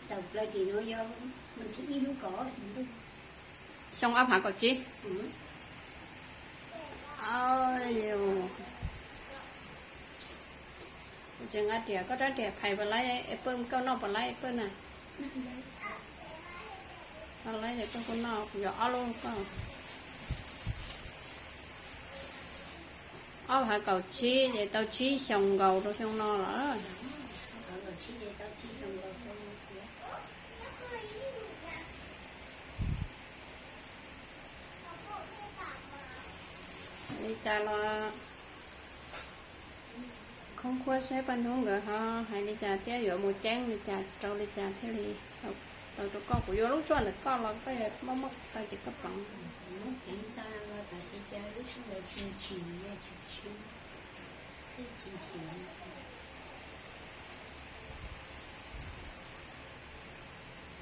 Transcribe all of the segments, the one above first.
Tau plaws tim no yog xyoo ob phav kaum tsib. Kuv tsis nqa riam, koj rab riam phais puas laib, es pawj koj noj puas laib pawj na. Koj laib ces koj kuj noj, kuv yuav ob lub koj. Ob phav kaum tsib ces tau tsib xyoos nkaus rau xyoo no lawm. Li cas los khoob khuab saib paj hnub nkawd ho hais li cas thiab yuav mus ceeb li cas rau li cas thiaj li tau rau koj. Kuv yuav lub tshuaj ntawm koj los koj yuav muaj muaj tau ces koj pleev.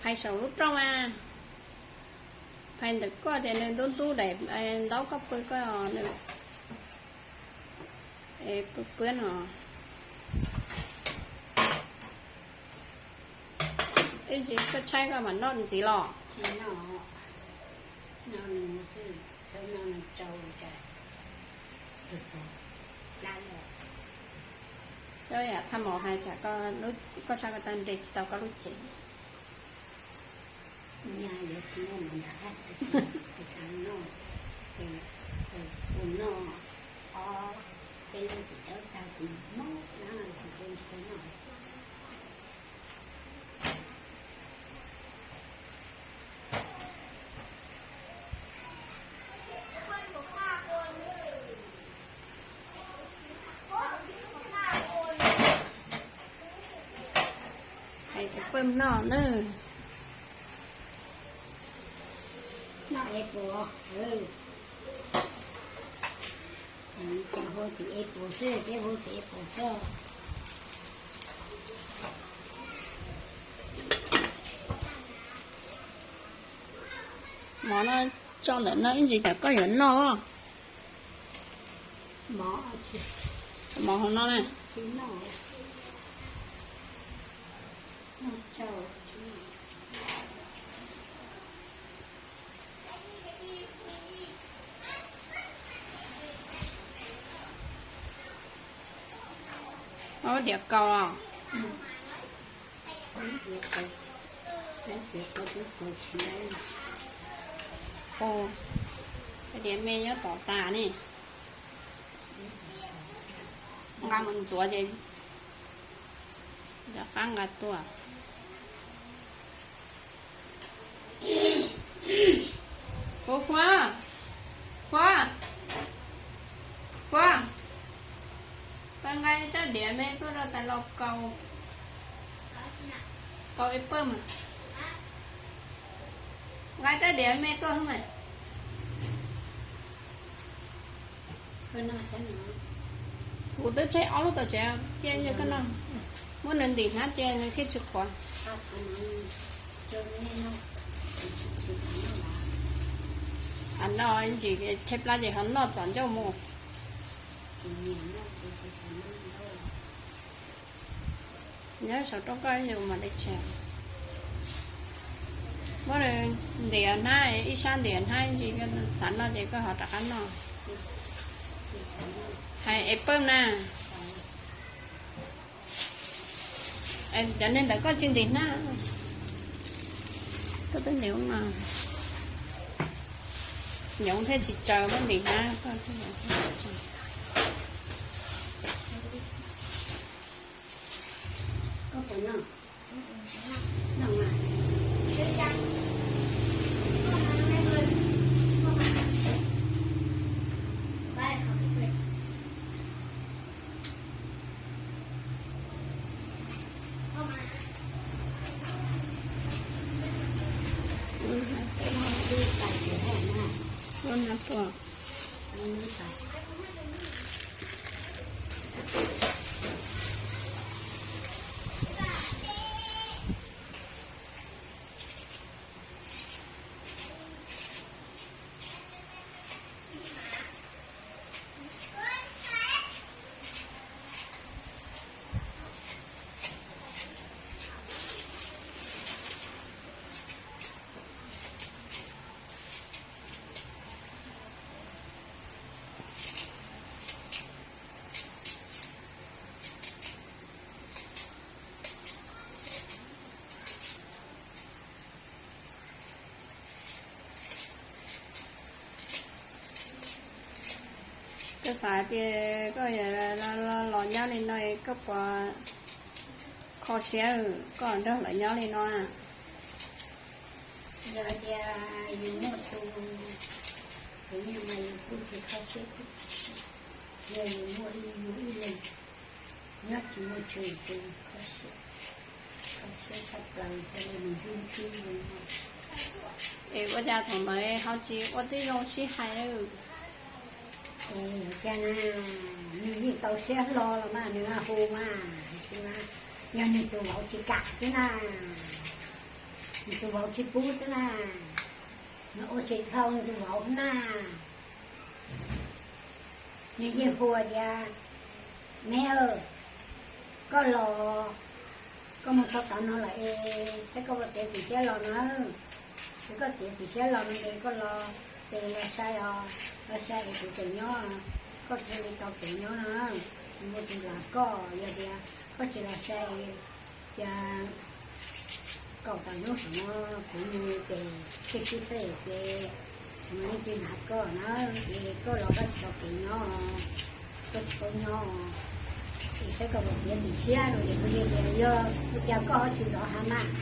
Phais saum lub rooj mas, phais ntawm koj tias nws ntub ntub daim ntaub koj pw koj nws pw pw no. Ib ntsis koj tshaib koj mam noj ntxiv los. Saib yam thaj maum hais tsam koj sab ko tag nres tsis tau koj lub cev. Hais tias peb noj na. Noj es puas, cas hu txiv es puas xwb, peb hu txiv es puas xwb. Mov no tso ntawm no ib ntsis tsam koj yuav noj. Mov hauv no na. Ua diav kaus los? Ua, diav me nyob tom tas ne. Nqa mus ntxuav ces rov qab nqa tuaj. Ua, Fuab, Fuab, Fuab, pab nqa rab diav me tuaj rau tas los kaus, kaus es pawj mas. Nqa rab diav me tuaj xwb mas. Kuv twb tseg ob lub tau tsev cia yog koj noj. Muab nws ntim hnab cia nws thiaj tsis qhuav. Noj ntsis tshaib plab ces ho noj txom ncauj mus. Nyob saum roob koj ib yus mam li tseg. Muab nws ntim hnab, ib sab ntim hnab ntsis, xav noj ces koj ho rov qab noj. Hais es pawj na. Cov neeg ntawd koj tsis ntim hnab. Koj twb ntim no, nyoov thiaj tsis tsaws, muab ntim hnab koj thiaj tsis tsaws. Xav tias koj los nyob li no koj puas kho siab koj nrog lawv nyob li no? Yog tias yus muaj tus txiv mas yus kuj tsis kho siab, yog yus muaj ib yus ib leeg nyob tsis muaj tug tus kho siab, kho siab tshaj plaws thiaj li mus ntsib ntsib yus no. Es ua cas thaum ntawd ho tsis ua tib zoo sib hais? Es yog tiag na, nws yeej txaus siab hlo los mas nws hu mas, tiam sis mas yog nws tus vauv tsis kam xwb na, nws tus vauv tsis pub xwb na, nws ua tsis dhau nws tus vauv na. Nws yeej hu tias, Me, koj los, koj mus txog tod no lawm es saib koj puas txiav txim siab los na. Ces koj txiav txim siab los no ces koj los, ces los saib os, los saib es kuv tseem nyob, koj thiaj li tau kev nyob na. Kuv muaj tus lam koj, yog tias koj tsis los saib, cia kaum tawm hnub saum no kuv mus ces tshwj xeeb xwb ces tsis muaj leej twg hnav koj na, ces koj los koj tsis tau kev nyob, koj tsis paub nyob. Es saib koj puas txiav txim siab no ces kuv tias, Yog ua cas koj ho tsis ntxov hais mas?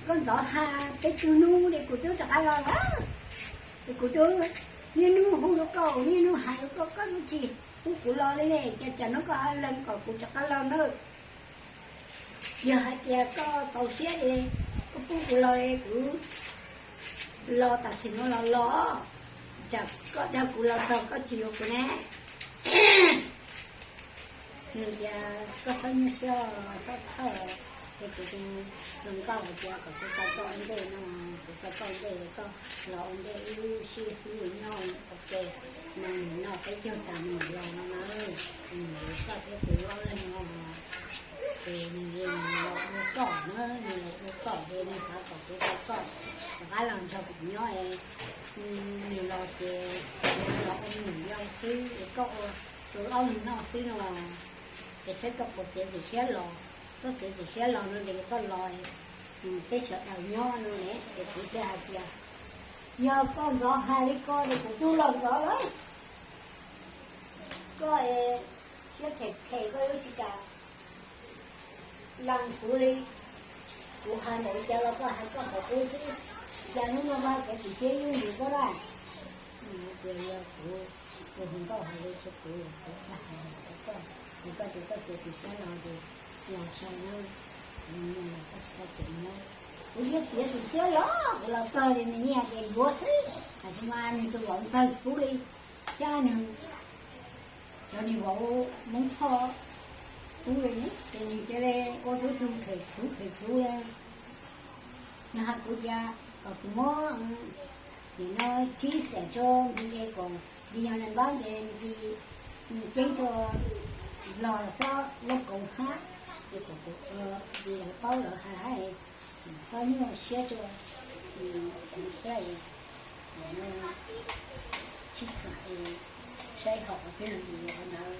Koj ntxov hais peb tug hnub ces kuv twb rov qab los lawm. Es kuv twb niaj hnub hu rau koj, niaj hnub hais rau koj, koj twb tsis pub kuv los li ne, ces tsam no koj ho lees kom kuv rov qab los nawb. Yog hais tias koj txaus siab es koj pub kuv los es kuv los tam sim no los los, tsam koj dag kuv los txog koj tsis yuav kuv ne. Nws tias, Koj txhob nyuaj siab, txhob txhawj. Es kuv tus hluas nkauj hais tias kom kuv txo koj ua ntej no, kuv txo koj ua ntej, koj los ua ntej wb sib hlub nyob ua ke, nees noj peb caug tas mus los no na. Nws yuav koj thiab kuv ob leeg no. Ces nws los ua koj na, nws los ua koj ces nws xav kom kuv txo koj rov qab los nrog kuv nyob es, nws los ces nws los ua me nyuam yau xwb es koj ua tus ob leeg noj xwb no. Ces saib koj puas txiav txim siab los, koj txiav txim siab los no ces koj los, peb sawv daws nyob no ne. Ces kuv thiaj hais tias, Yog koj ntxov hais li ko ces kuv twb los ntxov lawm. Koj siab phem phem koj yuav tsis kam lees kuv li. Kuv hais npaum li cas los koj hais koj qhov qub xwb, cas hnub no koj txiav txim siab yooj yim koj lawm. Tias yog kuv, kuv hu nkauj hais li thiab kuv, kuv thiaj hais li koj, ces koj tias koj txiav txim siab los ces los saib na, kuv mus los koj tsis tau kev nyob. Kuv thiaj txiav txim siab los, kuv los txog ces nws yeej tias yuav xwb, tiam sis mas nws tus vauv ntxawg tsis pub li, thiab nws, cov nws vauv Hmoob Thoj pub li ne, ces nws cia li ua tub tug them txhuv them txhuv li. Nws hais kuv tias kom kuv muab, nim no tsib xees rau Npis es kom Npis yog neeg npab ces Npis ceeb rau los txob lub kaus hab, es kom kuv, Npis lawv paub lawv hais hab, txhob nyuaj siab rau, thiab, nim no tsib tham, saib hom twg li ntawd.